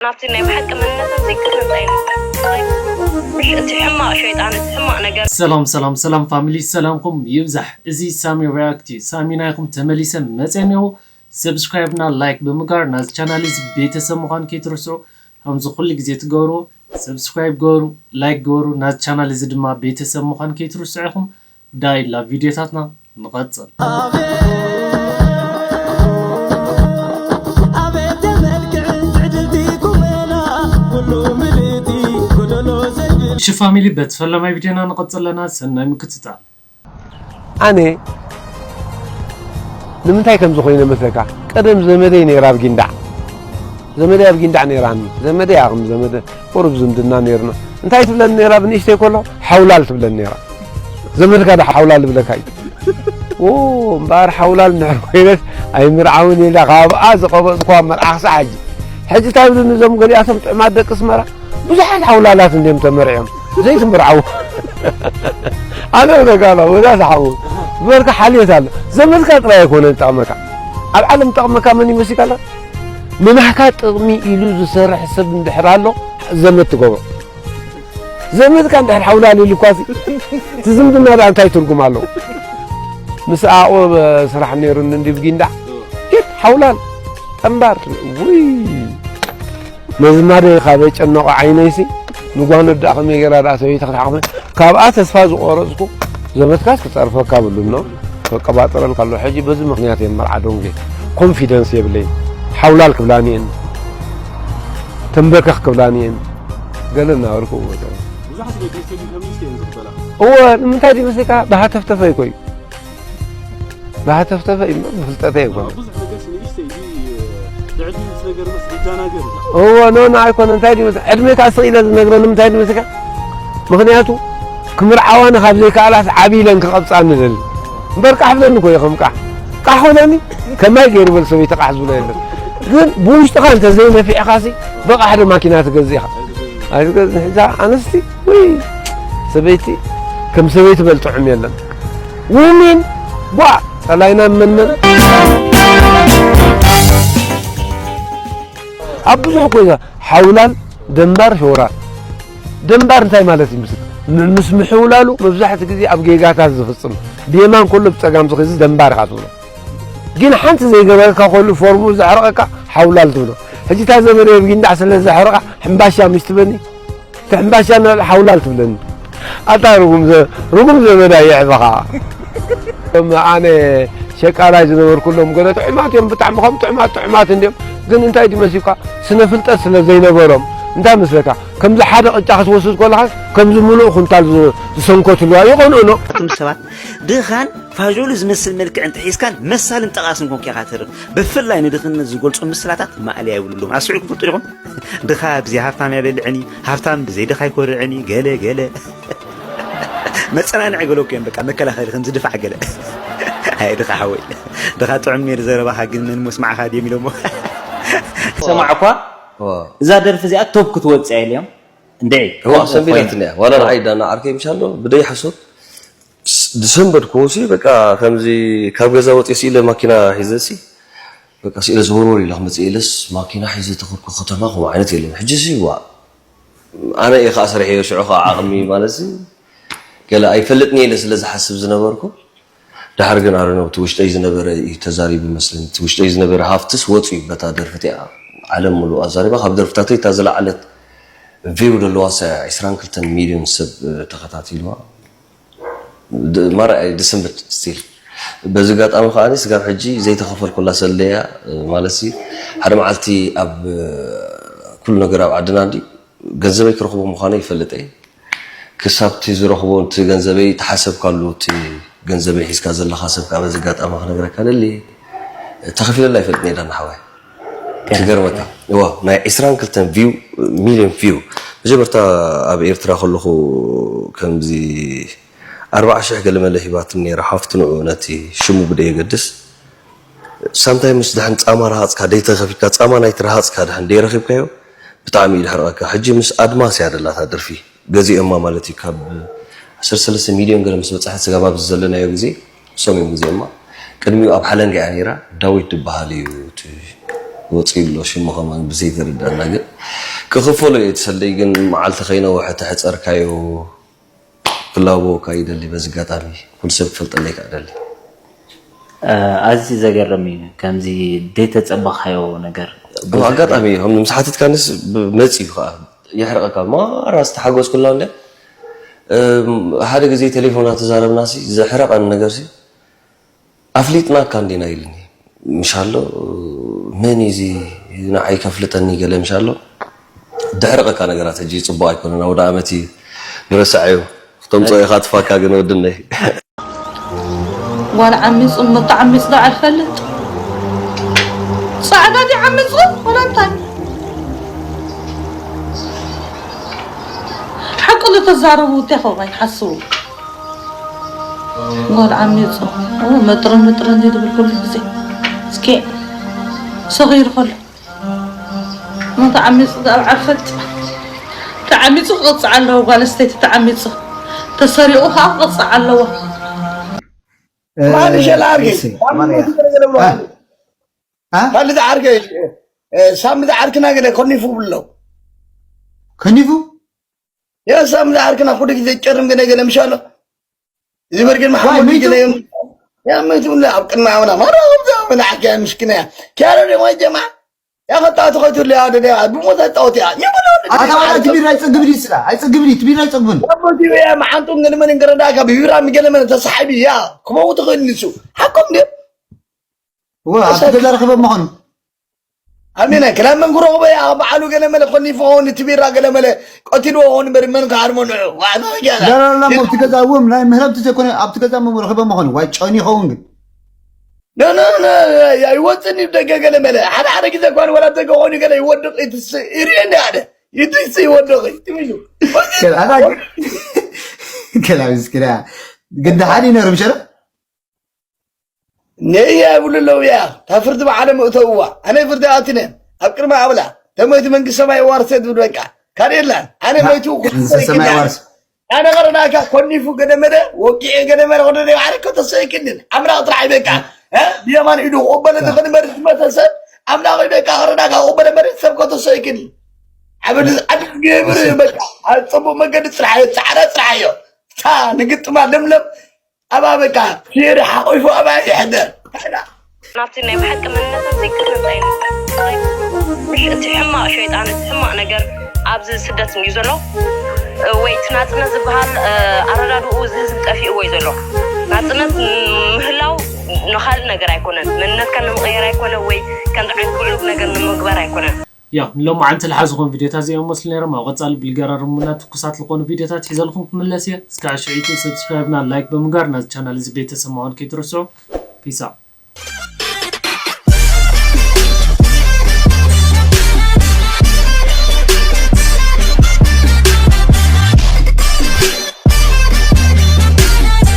ናብቲ ናይ ብሓቂ መንነቶም ዘይቅርብ እንታይ ይመስል? ምሽ እቲ ሕማቕ ሸይጣን፣ እቲ ሕማቕ ነገር። ሰላም ሰላም ሰላም ፋሚሊ፣ ሰላምኩም ይብዛሕ። እዚ ሳሚ ሪያክት እዩ። ሳሚ ናይኹም ተመሊሰ መፅየ እኒኦ። ሰብስክራይብ እና ላይክ ብምግባር ናዚ ቻናል እዚ ቤተሰብ ምዃን ከይትርስዑ። ከምዚ ኩሉ ግዜ ትገብርዎ ሰብስክራይብ ግበሩ፣ ላይክ ግበሩ። ናዚ ቻናል እዚ ድማ ቤተሰብ ምዃን ከይትርስዑ ኢኹም። ዳይ ላብ ቪድዮታትና ንቐጽል። እሺ ፋሚሊ፣ በቲ ፈለማይ ቪድዮና ንቐጽል ኣለና። ሰናይ ምክትታል። ኣነ ንምንታይ ከምዚ ኮይነ መስለካ? ቀደም ዘመደይ ነይራ ኣብ ጊንዳዕ። ዘመደይ ኣብ ጊንዳዕ ነይራኒ። ዘመደይ እያ ከም ዘመደ ቁሩብ ዝምድና ነይርና። እንታይ ትብለኒ ነይራ ብንእሽተይ ከሎ? ሓውላል ትብለኒ ነይራ። ዘመድካ ዶ ሓውላል ይብለካ እዩ? ኦ እምበኣር ሓውላል እንድሕር ኮይነስ ኣይምርዓውን ኢለ ካብኣ ዝቐበጽኩዋ መርዓ ክሳዕ ሕጂ። ሕጂ እንታይ ይብሉኒ እዞም ገሊኣቶም ጥዑማት ደቂ ኣስመራ? ብዙሓት ሓውላላት እንድዮም ተመርዕዮም ዘይትምርዓዉ። ኣነ እብለካ ኣለኹ ወዳስ ሓው ዝበልካ ሓልዮት ኣሎ። ዘመድካ ጥራይ ኣይኮነን ዝጠቕመካ። ኣብ ዓለም ዝጠቕመካ መን እዩ መሲልካ ኣሎ? ንናህካ ጥቕሚ ኢሉ ዝሰርሕ ሰብ እንድሕር ኣሎ ዘመድ ትገብሮ። ዘመድካ እንድሕር ሓውላል ኢሉኳሲ እቲ ዝምድና ደኣ እንታይ ትርጉም ኣለዎ? ምስ ዓቑብ ስራሕ ነይሩኒ እንዲ ብጊንዳዕ ኬድ ሓውላል ጠምባር ውይ ነዚ ማደይ ካብ የጨነቖ ዓይነይሲ ንጓኖት ደኣ ከመይ ገይራ ደኣ ሰበይቲ ክትሓቕፈ ካብኣ ተስፋ ዝቆረፅኩ ዘመትካስ ክፀርፈካ ብሉ እምኖ ከቀባጥረልካ ኣሎ ሕጂ በዚ ምክንያት እየ መርዓ ዶንጌ ኮንፊደንስ የብለይን ሓውላል ክብላኒ እየን ተንበርከኽ ክብላኒ እየን ገለ እናበልኩ እወፀ ብዙሓት ደቂ ኣንስትዮ ግን ከምዚ እየን ዝኽተላ እወ ንምንታይ ድዩ መስለካ ብሃተፍተፈ ይኮዩ ብሃተፍተፈ እዩ እምበር ብፍልጠተይ ኣይኮነን። ብዙሕ ነገር ንእሽተይ ድዩ ልዕሊ ምስ ነገር መስ ይደናገር እዩ። እወ ኖ ኖ ኣይኮነ እንታይ ድዩ መስለካ ዕድሜ ከዓ ስቕ ኢለ ዝነግረሉ ምንታይ ድዩ መስለካ ምኽንያቱ ክምርዓዋኒ ካብ ዘይከኣላስ ዓብይ ኢለን ክቐብፃኒ ደሊ እምበር ቃሕ ብለኒ እኮ እዩ ከም ቃሕ ቃሕ በለኒ ከማይ ገይሩ በል ሰበይቲ ቃሕ ዝብሎ የለን ግን ብውሽጥኻ እንተዘይነፊዕኻሲ በቓሕ ዶ ማኪና ትገዝእ ኢኻ ኣይትገዝእ እዛ ኣንስቲ ውይ ሰበይቲ ከም ሰበይቲ በል ጥዑም የለን ውሚን ቧ ጸላይና መነን ኣብ ብዙሕ ኮይዛ ሓውላል ደንባር ሸውራል ደንባር እንታይ ማለት ይምስል ምስ ምሕውላሉ መብዛሕቲ ግዜ ኣብ ጌጋታት ዝፍጽም ብየማን ከሎ ብጸጋም ዝኽዚ ደንባር ኢኻ ትብሎ ግን ሓንቲ ዘይገበረካ ከሉ ፎርሙ ዘሕረቐካ ሓውላል ትብሎ ሕጂ እታ ዘመደ ብጊንዳዕ ስለ ዘሕረቓ ሕምባሻ ምሽ ትበኒ እቲ ሕምባሻ እናበልዐ ሓውላል ትብለኒ ኣታ ርጉም ዘ- ርጉም ዘመዳ የዕበኻ እቶም ኣነ ሸቃላይ ዝነበርኩሎም ገለ ጥዑማት እዮም ብጣዕሚ ከም ጥዑማት ጥዑማት እንዲዮም ግን እንታይ ድዩ መሲልካ ስነ ፍልጠት ስለ ዘይነበሮም እንታይ መስለካ ከምዚ ሓደ ቅጫ ክትወስድ ከለኻስ ከምዚ ምሉእ ኩንታል ዝ- ዝሰንከትሉ ኣይኾኑ ኖ ኣቱም ሰባት ድኻን ፋዦሉ ዝመስል መልክዕ እንተሒዝካን መሳልን ጠቓስን ኮንካ ኢኻ ትህርም። ብፍላይ ንድኽነት ዝገልጹ ምስላታት ማእለያ የብሉሎም። ኣስዒኩም ትፈልጡ ዲኹም? ድኻ ብዘይ ሃብታም ኣይበልዕን እዩ፣ ሃብታም ብዘይ ድኻ ኣይኮርዕን እዩ፣ ገለ ገለ። መጸናንዒ ገለ እኮ እዮም በቃ መከላኸሊ ከምዚ ድፋዕ ገለ። ኣይ ድኻ ሓወይ፣ ድኻ ጥዑም ነይሩ ዘረባኻ ግን መን መስማዕኻ ድዮም ኢሎሞ። ሰማዕኳ እዛ ደርፊ እዚኣ ቶፕ ክትወጽእ እያ ኢሎም። እንድዒ እዋ ከምዚ ሰንቢዳትኒ ኮይና። እያ ዋላ ንዓይ ዳና ዓርከይ ምሻሎ ብደይ ሓሶት ዝሰንበድክዎ ሲ በቃ ከምዚ ካብ ገዛ ወፂ ስኢለ ማኪና ሒዘ ሲ በቃ ስኢለ ዝወርወር ኢለ ክመፅእ ኢለስ ማኪና ሒዘ ተኸድኩ ከተማ ከምኡ ዓይነት የለን ሕጂ ሲ ዋ ኣነ እየ ከዓ ሰሪሐዮ ሽዑ ከዓ ዓቕሚ ማለት ሲ ገለ ኣይፈልጥን እየ ኢለ ስለ ዝሓስብ ዝነበርኩ ድሓር ግን ኣረነው እቲ ውሽጠይ ዝነበረ እዩ ተዛሪቡ መስለኒ እቲ ውሽጠይ ዝነበረ ሃፍትስ ወፂኡ በታ ደርፊ እቲኣ ዓለም ሙሉእ ኣዛሪባ ካብ ደርፍታተይ እታ ዝለዓለት ቪው ዘለዋ ሳ ዒስራን ክልተን ሚልዮን ሰብ ተኸታቲልዋ ማርኣይ ድስምብድ ስቲል በዚ ኣጋጣሚ ከዓ ስጋብ ሕጂ ዘይተኸፈልኩላ ሰለያ ማለት ሓደ መዓልቲ ኣብ ኩሉ ነገር ኣብ ዓድና እንዲ ገንዘበይ ክረኽቦ ምዃኑ ይፈልጥ እየ ክሳብ እቲ ዝረኽቦ እቲ ገንዘበይ ተሓሰብካሉ እቲ ገንዘበይ ሒዝካ ዘለኻ ሰብ ከዓ በዚ ኣጋጣሚ ክነግረካ ደሊ ተኸፊለላ ይፈልጥ ነዳ ንሓዋይ ትገርመካ እዋ ናይ ዕስራን ክልተን ቪው ሚልዮን ቪው መጀመርታ ኣብ ኤርትራ ከለኹ ከምዚ ኣርባዓ ሽሕ ገለ መለ ሂባትኒ ነይራ ሓፍቲ ንዑ ነቲ ሽሙ ብደ የገድስ ሳምታይ ምስ ድሕን ጻማ ረሃጽካ ደይተኸፊትካ ጻማ ናይቲ ረሃጽካ ድሕን ደይረኺብካዮ ብጣዕሚ እዩ ድሕርቐካ ሕጂ ምስ ኣድማስ እያ ደላታ ደርፊ ገዚኦማ ማለት እዩ ካብ ዓሰርተ ሰለስተ ሚልዮን ገለ ምስ በጻሐት ስጋብ ኣብዚ ዘለናዮ ግዜ እሶም እዮም ገዚኦማ ቅድሚኡ ኣብ ሓለንጋ እያ ነይራ ዳዊት ድበሃል እዩ እቲ ወፂኡ ኣሎ ሽሙ ከማን ብዘይተረዳእና ግን ክኽፈሎ እየ ተሰደይ ግን መዓልቲ ከይነውሐ ተሕፀርካዮ ክላቦካ ይደሊ በዚ ኣጋጣሚ ኩሉ ሰብ ክፈልጠለይ ከዓ ደሊ ኣዚ ዘገርም እዩ ከምዚ ዘይተፀበኻዮ ነገር ኣጋጣሚ እዩ ከም ምስ ሓትትካንስ መፂ እዩ ከዓ የሕርቐካ ማራ ዝተሓጎስኩላ እንደ ሓደ ግዜ ቴሌፎና ተዛረብና ሲ ዘሕረቐን ነገር ሲ ኣፍሊጥናካ እንዲና ኢልኒ ምሻሎ መን እዚ ንዓይ ከፍልጠኒ ገለ ምሻሎ ድሕርቐካ ነገራት ሕጂ ፅቡቅ ኣይኮነን ኣውደ ኣመት እዩ ንረሳዕ እዩ ክተምፅኦ ኢኻ ትፋካ ግን ወድነይ ጓል ዓሚፁ እሞ ተዓሚፁ ዶ ኣይፈልጥ ፃዕዳ ድዩ ዓሚፁ ወላ እንታይ ሓቂ ዶ ተዛረቡ እንታይ ከምኡ ኣይትሓስቡ ጓል ዓሚፁ መጥረን መጥረን ድዩ ዝብል ኩሉ ግዜ እስኪ ሰኺሩ ከሎ ሞት ዓሚፁ ኣብ ዓፈጥ ተዓሚፁ ክቕፅዕ ኣለዎ ጓል ኣስተይቲ ተዓሚፁ ተሰሪቑ ከዓ ክቕፅዕ ኣለዎ ማንሸል ዓርከይ ሳሚ ዝዓርከ ሳሚ ዝዓርክና ገለ ከኒፉ ብሎ ከኒፉ ያ ሳሚ ዝዓርክና ኩሉ ግዜ ጨርም ገለ ገለ ምሻሎ እዚ በርግን መሓመድ ገለ ያ መይቱ ብሎ ኣብ ቅድሚ ኣምና ማራ ብዛ ብላ ዓርከያ ምሽክና ያ ኪያረ ደሞ ጀማ ያ ኸጣ ተኸይቱ ለ ያ ደደ ብሞት ኣጣውት ያ ያ ብሎ ኣታ ዋላ ትቢር ኣይጸግብን ይስላ ኣይጸግብን ትቢር ኣይጸግብን ያ መዓንጡ ገለ መን ገረዳካ ብቢራ ገለ መን ተሳሒቢ ያ ክመውት ኽእል ንሱ ሓቆም ድዮም እወ ኣብቲ ገዛ ረኺቦም ምዃኑ ኣሜን ክላብ መንጉሮ ኹበያ በዓሉ ገለ መለ ኮኒፎ ሆን እቲ ቢራ ገለ መለ ቀቲልዎ ሆን በሪ መን ክሃርሞ ንዑ ዋዕዛ ገለ ላላላሞ እቲ ገዛ እውን ናይ ምህረብቲ ዘይኮነ ኣብቲ ገዛ መ ረኺቦም ምዃኑ ዋይ ጨኒ ይኸውን ግን ኣይወፅን እዩ ደገ ገለ መለ ሓደ ሓደ ግዜ ኳን ወላ ደገ ኾኑ ገለ ይወድቕ ይትስ ይርእየኒ ሓደ ይትስ ይወድቕ ትም ኢሉ ከላ ምስኪና ግን ደሓን ይነሩ ምሸረ ነይ ይብሉ ኣለዉ እያ እታ ፍርዲ ብዓለም እእተውዋ ኣነ ፍርዲ ኣትነ ኣብ ቅድሚ ኣብላ ተመይቲ መንግስቲ ሰማይ ዋርሰ ዝብል በቃ ካልእ የላን ኣነ መይቱ ሰማይ ዋርስ ኣነ ቀረናካ ኮኒፉ ገደመደ ወቂዐ ገደመደ ወደ ዓረከ ተሰይክንን ኣምላኽ ጥራሕ ይበቃ ብየማን ኢዱ ክቕበለ ዝኽእል መሪ ዝመተ ሰብ ኣምላኽ ይበቃ ቀረናካ ክቕበለ መሪ ሰብ ከተሰይክን ዓበድ ዓዲ ገብር በቃ ኣብ ፅቡቅ መንገዲ ፅርሓዮ ፃዕዳ ፅርሓዮ እታ ንግጥማ ለምለም ኣባ በቃ ፊር ሓቂፉ ኣባ ይሕደር ናብቲ ናይ ብሓቂ መንነቶም ዘይክርምት ኣይንበር ምሽ እቲ ሕማቕ ሸይጣን እቲ ሕማቕ ነገር ኣብዚ ስደት እዩ ዘሎ ወይ እቲ ናፅነት ዝበሃል ኣረዳድኡ እዚ ህዝቢ ጠፊእዎ እዩ ዘሎ ናፅነት ምህላው ንካልእ ነገር ኣይኮነን መንነትካ ንምቕየር ኣይኮነ ወይ ከምዚ ዓይነት ብዕሉግ ነገር ንምግባር ኣይኮነን ያው ንሎማዓንቲ ልሓዝኹም ቪዲዮታት እዚኦም መስሉ ነይሮም ኣብ ቀፃሊ ብልገራርሙና ትኩሳት ዝኾኑ ቪዲዮታት ሒዘልኩም ክምለስ እየ እስካዕ ሽዒቱ ሰብስክራይብና ላይክ ብምግባር ናዚ ቻናል እዚ ቤተሰብ ምዃን ከይትርስዑ ፒሳ